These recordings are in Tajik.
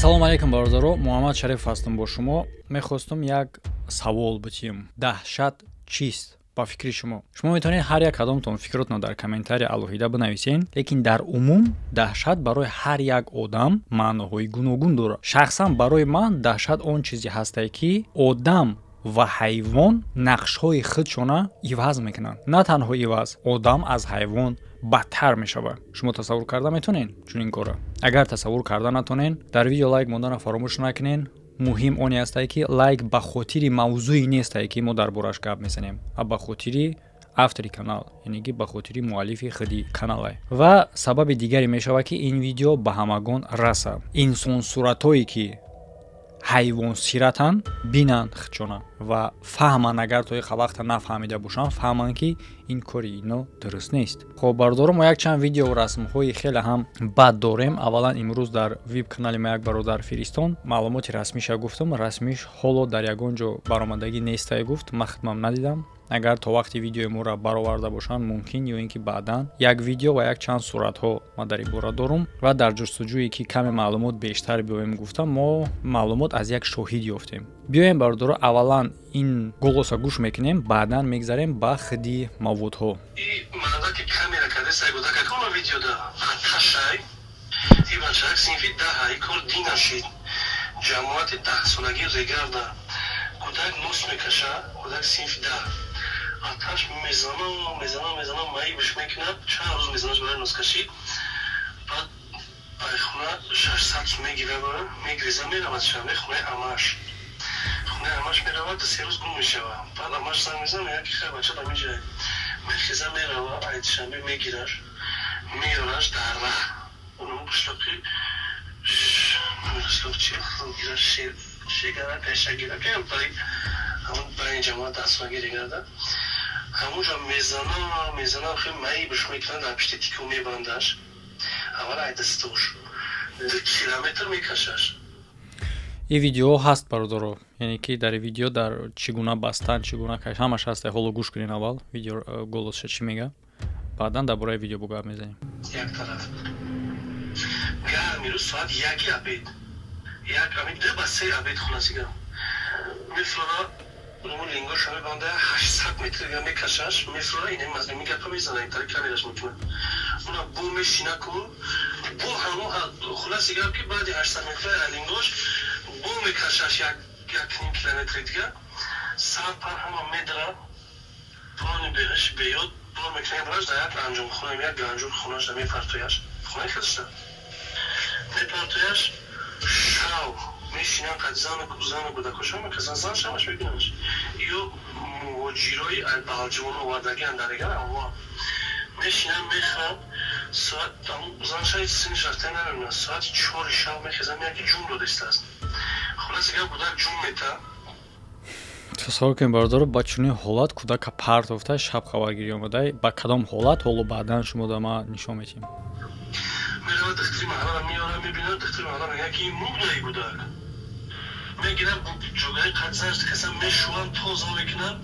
Ассалому алайкум, бародаро, Муҳаммад Шариф ҳастам бо шумо. Мехостум як савол битиҳам: даҳшат чист ба фикри шумо? Шумо метавонед ҳар як кадомтон фикротонро дар комментария алоҳида бинависен, лекин дар умум даҳшат барои ҳар як одам маъноҳои гуногун дорад. Шахсан барои ман даҳшат он чизе ҳастае, ки одам ва ҳайвон нақшҳои худшона иваз мекунанд. На танҳо иваз, одам аз ҳайвон бадтар мешавад. Шумо тасаввур карда метавонед чунин корро? Агар тасаввур карда натонен, дар видео лайк монданро фаромӯш накунен. Муҳим оне ҳастае, ки лайк ба хотири мавзӯе нестае, ки мо дар бораш гап мезанем, а ба хотири автори канал, яъне ки ба хотири муаллифи худи канале. Ва сабаби дигаре мешавад, ки ин видео ба ҳамагон расад, инсонсуратҳое ки ҳайвонсиратанд, бинанд худшона ва фаҳманд. Агар то иқа вақта нафаҳмида бошанд, фаҳманд, ки ин кори ино дуруст нест. Хоб, бародаро, мо якчанд видео расмҳои хеле ҳам бад дорем. Аввалан, имрӯз дар вип канали ма як бародар фиристон. Маълумоти расмиша гуфтам, расмиш ҳоло дар ягон ҷо баромадагӣ нестае, гуфт, ман хидмам надидам. Агар то вақти видеои моро бароварда бошанд, мумкин, ё ин ки баъдан як видео ва якчанд суратҳо ман дар ин бора дорум. Ва дар ҷустуҷӯе ки каме маълумот бештар биёем гуфтам, мо маълумот аз як шоҳид ёфтем. Биёем, бародаро, аввалан ин голоса гӯш мекунем, баъдан мегзарем ба худи маводҳо. Мардак камера кардесай, гудакакона видеода аташай и бачаак синфи 10-а, и кор динашид ҷамоати 10-солагӣ Регарда. Кӯдак нос мекаша, кӯдак синфи 10, аташ мезана, мезана, мезана, маибш мекунад, чанд рӯз мезанаш барои носкашӣ. Баъд ай хона 600 сум мегира, мегреза, меравад шабе хонаи амаш. Хонаи амаш меравад, 3 рӯз гум мешавад. Баъд амаш занг мезана, мегӯяд, ки хай, бача дамиҷай. Мехеза, мерава, ай Душанбе мегираш, меёраш, дар раҳ қишлоқи, қишлоқ чи шегара, пешагира, ҳамун байни ҷамоат дастмагири гарда, ҳамунҷо мезана, мезана, хел маибш мекунад, дар пишти тику мебандаш. Аввал ай дастуш 2 километр мекашаш. Ин видео ҳаст, бародаро, яъне ки дар видео дар чӣ гуна бастан, чӣ гуна каш, ҳамаш ҳаст. Ҳоло гӯш кунед аввал видео, голосша чӣ мега, баъдан дар бораи видео бо гап мезанем. Як тараф гарми рӯз, соат 1-и обед, як ами 2 ба 3 обед, хуласигам мефурора, руму лингоша мебанда, 800 метр мекашаш, мефурора, инеми гапа мезана, интари камераш мекунад, уна бо мешина ку бо ҳамо. Хуласи гап, ки баъди 800 метр лингош бо мекашаш 1,5 километри дига, сар пар ҳама медра, пони беҳиш беёд бор мекунем, раш дар як анҷумхона, як ганҷур хонаша мепартояш, хонаи худашда мепартояш. Шав мешинан қад зану кӯдакошон мекасан, зан шамаш мебинаш, ё муҳоҷирои Балҷувон овардагиан даригар авва мешинан, мехӯранд. Соат занша ҳеҷ синиш рафта намебинад. Соати 4-и шав мехезан, яки ҷун додистааст. Хулоса гап, кӯдак ҷун мета. Тасаввур кунед, бародаро, ба чунин ҳолат кӯдака партофта, шаб хабаргирӣ омада. Ба кадом ҳолат, ҳоло баъдан шумо да ма нишон медиҳем. Меравад, духтари маҳаллара меорад, мебинад, духтари маҳалла мегӯяд, ки ин мурдаи кӯдак. Мегирад, ҷогаи қадзаш каса мешӯванд, тоза мекунанд,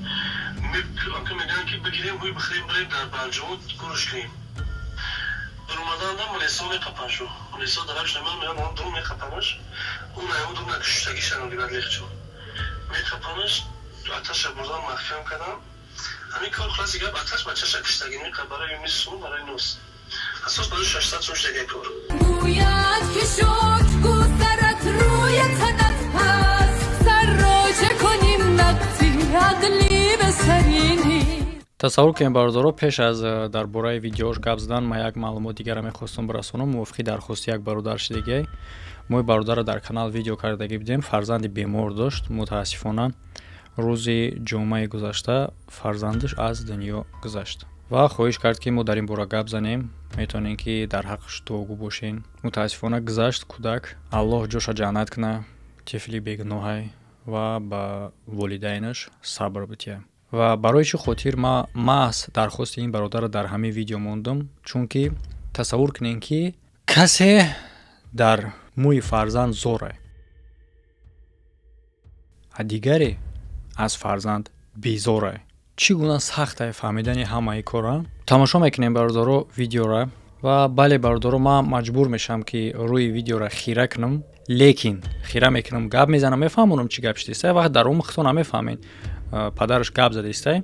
мегӯянд, ки бигирем, ҳуй бихӯрем, бирем дар Балҷувон гурӯш кунем. Баромаданда мулесо меқапаншу, мулесо дараш намеон, меян дум меқапанаш, он айму дум накуштагишано дигар лехчо меқапанаш, аташа бурдан, маҳкам кардам. Ҳамин кор, хулоси гап, аташ бачаша куштагӣ меқа барои мисум, барои нос, асос барои 600 сум шудагия кор. گوید که شکر گو سرت روی تنت هست، سر را چه کنیم وقتی عقلی به سری نیست؟ Тасаввур кунед, бародаро, пеш аз дар бораи видеош гап задан, ман як маълумот дигарро мехостам бирасонам. Мувофиқи дархости як бародар шидагиай, мо бародарро дар канал видео кардагӣ будем. Фарзанди бемор дошт. Мутаассифона, рӯзи ҷумъаи гузашта фарзандаш аз дунё гузашт ва хоҳиш кард, ки мо дар ин бора гап занем. Метавонем, ки дар ҳаққаш дуогӯ бошем. Мутаассифона, гузашт кӯдак. Аллоҳ ҷоша ҷаннат куна, тифли бегуноҳай, ва ба волидайнаш сабр битиҳад. Ва барои чӣ хотир ма маҳз дархости ин бародарро дар ҳамин видео мондам? Чунки тасаввур кунем, ки касе дар мӯи фарзанд зоре, а дигаре аз фарзанд безоре. Чӣ гуна сахтае фаҳмидани ҳамаи кора. Тамошо мекунем, бародаро, видеора. Ва бале, бародаро, ман маҷбур мешавам, ки рӯи видеора хира кунам. Лекин хира мекунам, гап мезанам, мефаҳмонам, чӣ гап шудистай. Вақт дар умр худто намефаҳмед, падараш гап задистай.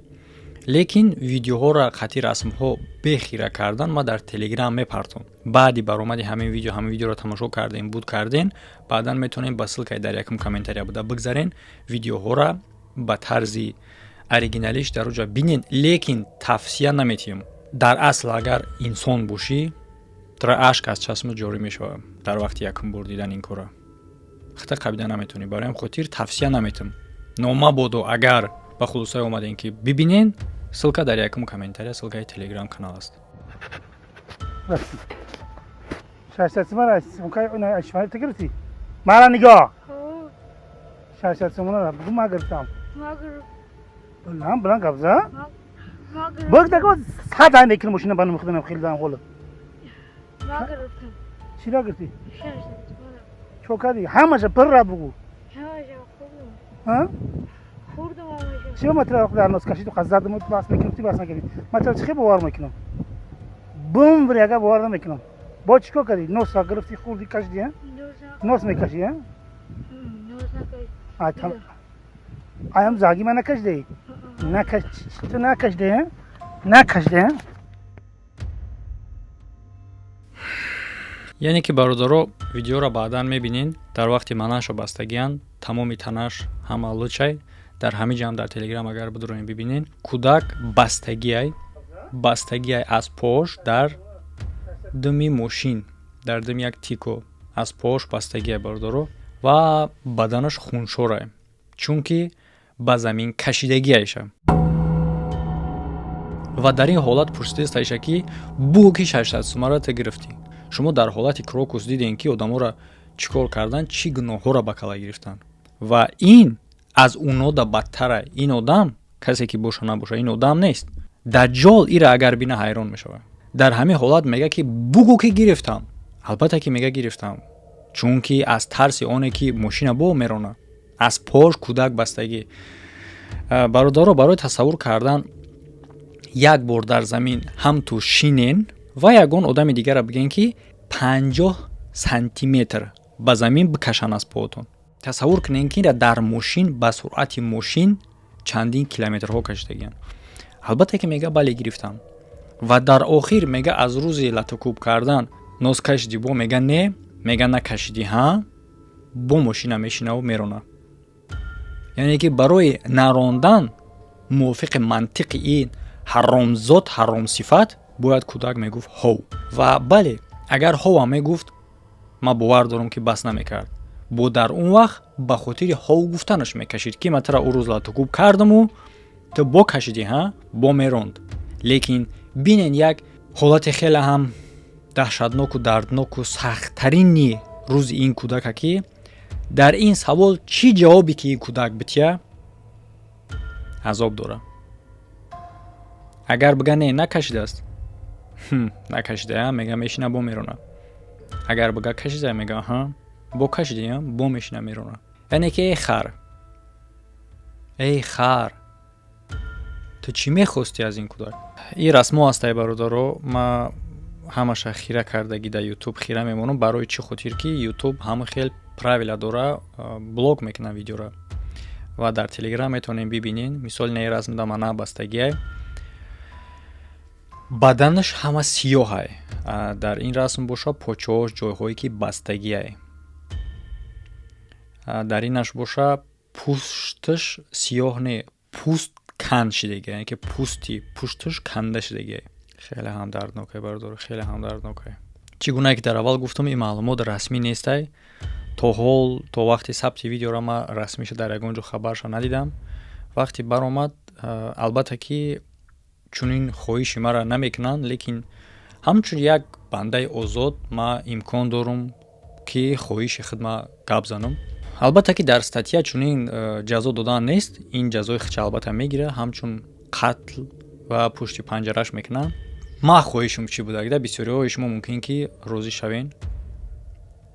Лекин видеоҳоро хати расмҳо бехира кардан ма дар Телеграм мепартом. Баъди баромади ҳамин видео, ҳамин видеоро тамошо кардем, буд карден, баъдан метавонем ба ссылкаи дар якум комментария буда бигзарен, видеоҳоро ба тарзи оригиналиш дар оҷа бинен. Лекин тавсия наметиҳем. Дар асл, агар инсон бошӣ, тура ашк аз чашмат ҷорӣ мешавад дар вақти якум бор дидан ин кора. Хита қабида наметавонӣ. Барои ҳам хотир тавсия наметам. Но мабодо агар ба хулосае омадем, ки бибинен, ссылка дар якум комментария, ссылкаи Телеграм канал аст. Расти. 600 сомон шифоҳи ту гирифтӣ? Мара нигоҳ. 600 сомона бугу, ма гирифтам. Баланд баланд гап за. Бог даго сад ай мекунам, мошина ба номи худам хелдан ҳоло. Чира гирифтӣ? Чо кардӣ? Ҳамаша пирра бугу. Чиро ма тира дар нос кашиду задаму бас мекунам, ти бас накардӣ. Ма тира чӣ хел бовар мекунам? Бумбри ага бовар намекунам. Бо чӣ кор кардӣ? Носа гирифтӣ, хӯрдӣ, кашидӣ, а? Нос мекашӣ, а? Аям заги ма накашидӣ? Накаш, ту накашидӣ, а? Накашидӣ, а? Яъне ки, бародаро, видеоро баъдан мебинен, дар вақти манаша бастагиянд, тамоми танаш ҳама лучай. Дар ҳамин ҷамъ дар Телеграм агар бидуроем, бибинен, кӯдак бастагиай, бастагиай аз пош дар думи мошин, дар думи як тико аз пош бастагиай, бародаро, ва баданаш хуншорай, чунки ба замин кашидагиайша. Ва дар ин ҳолат пурсидааст айша, ки бугӯ, ки 600 сумаро ту гирифтӣ. Шумо дар ҳолати Крокус дидем, ки одаморо чӣ кор кардан, чӣ гуноҳҳоро ба кала гирифтанд, ва ин аз унода бадтара. Ин одам касе ки боша набоша, ин одам нест. Даҷҷол ира агар бина, ҳайрон мешавад. Дар ҳамин ҳолат мега, ки бугӯ, ки гирифтам. Албатта, ки мега гирифтам, чунки аз тарси оне ки мошина бо мерона, аз пош кӯдак бастагӣ. Бародаро, барои тасаввур кардан, як бор дар замин ҳам ту шинен ва ягон одами дигарро бигӯен, ки 50 сантиметр ба замин бикашанд аз поотон. Тасаввур кунед, ки дар мошин ба суръати мошин чандин километрҳо кашидагиянд. Албатта, ки мега бале, гирифтам. Ва дар охир мега, аз рӯзи латукӯб кардан нос кашидӣ? Бо мега не, мега накашидӣ, ҳа, бо мошина мешинаву мерона. Яъне ки барои нарондан, мувофиқи мантиқи ин ҳаромзод, ҳаромсифат, бояд кӯдак мегуфт ҳов. Ва бале, агар ҳовам мегуфт, ман бовар дорам, ки бас намекард. Бо дар он вақт ба хотири ҳов гуфтанаш мекашид, ки ман тура ӯ рӯз латукӯб кардаму ту бо кашидӣ, ҳа, бо меронд. Лекин бинен, як ҳолати хеле ҳам даҳшатноку дардноку сахттарини рӯзи ин кӯдака, ки дар ин савол чӣ ҷавобе ки ин кӯдак бития, азоб дорад. Агар бига не, накашидааст, накашидая, мега, мешина, бо мерона. Агар бига кашида, мега ҳа, бо кашидия, бо мешина, мерона. Яъне ки, эй хар, эй хар, ту чӣ мехостӣ аз ин кӯдак? Ин расмо ҳастай, бародаро, ма ҳамаша хира кардагӣ дар Ютуб хира мемонам. Барои чӣ хотир ки Ютуб ҳама хел правила дора, блок мекунам видеора. Ва дар Телеграм метавонем бибинен. Мисоли наи расм да мана бастагиай, баданаш ҳама сиёҳай. Дар ин расм боша, почаҳош ҷойҳое ки бастагиай. Дар инаш боша, пӯсташ сиёҳ не, пӯст канд шидагиай, яъне ки пӯсти пушташ канда шидагиай. Хеле ҳам дарднокай, бародаро, хеле ҳам дарднокай. Чӣ гунае ки дар аввал гуфтам, ин маълумот расмӣ нестай. То ҳол, то вақти сабти видеоро, ман расмиша дар ягон ҷо хабарша надидам. Вақте баромад, албатта ки чунин хоҳиши маро намекунанд, лекин ҳамчун як бандаи озод ман имкон дорум, ки хоҳиши худ ма гап занам. Албатта ки дар статья чунин ҷазо додан нест. Ин ҷазои худша албатта мегирад, ҳамчун қатл, ва пушти панҷараш мекунанд. Ман хоҳишам чӣ будагида, бисёриҳои шумо мумкин ки розӣ шавен.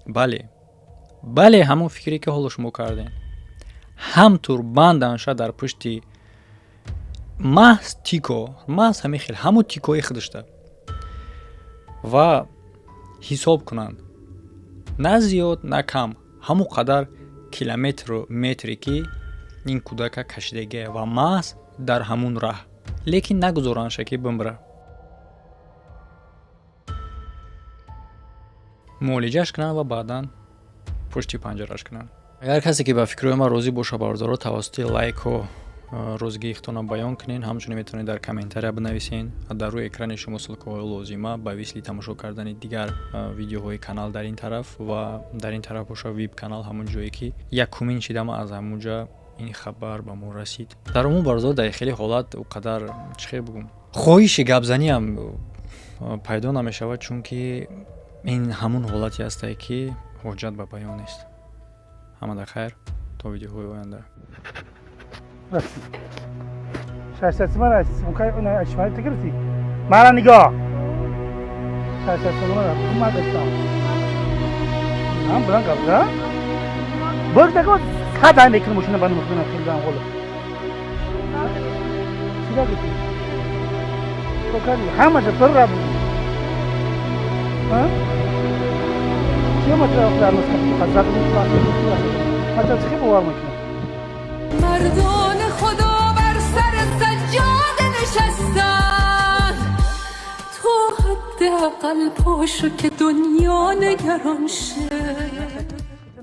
Бале, бале, ҳамон фикре ки ҳоло шумо кардем, ҳамтур банданша дар пушти маҳз тико, маҳз ҳамин хел, ҳамон тикои худашта, ва ҳисоб кунанд, на зиёд, на кам. Ҳамон қадар километру метре, ки ин кӯдака кашидагия, ва маҳз дар ҳамун раҳ, лекин нагузоранша, ки бимра, муолиҷаш кунанд ва баъдан пушти панҷараш кунанд. Агар касе ки ба фикрҳои ман розӣ боша, бародаро, тавассути лайкҳо розигии худтонро баён кунед. Ҳамчунин метавонед дар комментария бинависед. Дар рӯи экрани шумо ссылкаҳои лозима ба висли тамошо кардани дигар видеоҳои канал дар ин тараф ва дар ин тараф боша вип канал, ҳамон ҷое ки якумин шидама аз ҳамун ин хабар ба мо расид. Дар умум, бародаро, дар хеле ҳолат ӯ қадар, чӣ хел бигӯм, хоҳиши гапзаниам пайдо намешавад, чунки ин ҳамун ҳолате ҳастае, ки ҳоҷат ба баён нест. Ҳамада хайр, то видеоҳои оянда. Рафти. 600 сомон аз шимали ту гирифтӣ? Мара нигоҳ. 600 сомон ма гирифтам. Ҳам билан гап за? Бог тако сад ай мекунам, мошина ба намекунам хелдан ҳоло. Чӣ гирифтӣ? Чӣ кардӣ? Ҳамаша пир ра буд. Ҳа? Чӣ ма тра ҳазрат ман чӣ бовар мекунам? مردان خدا بر سر سجاده نشستن، تو حداقل پاشو که دنیا نگران شه.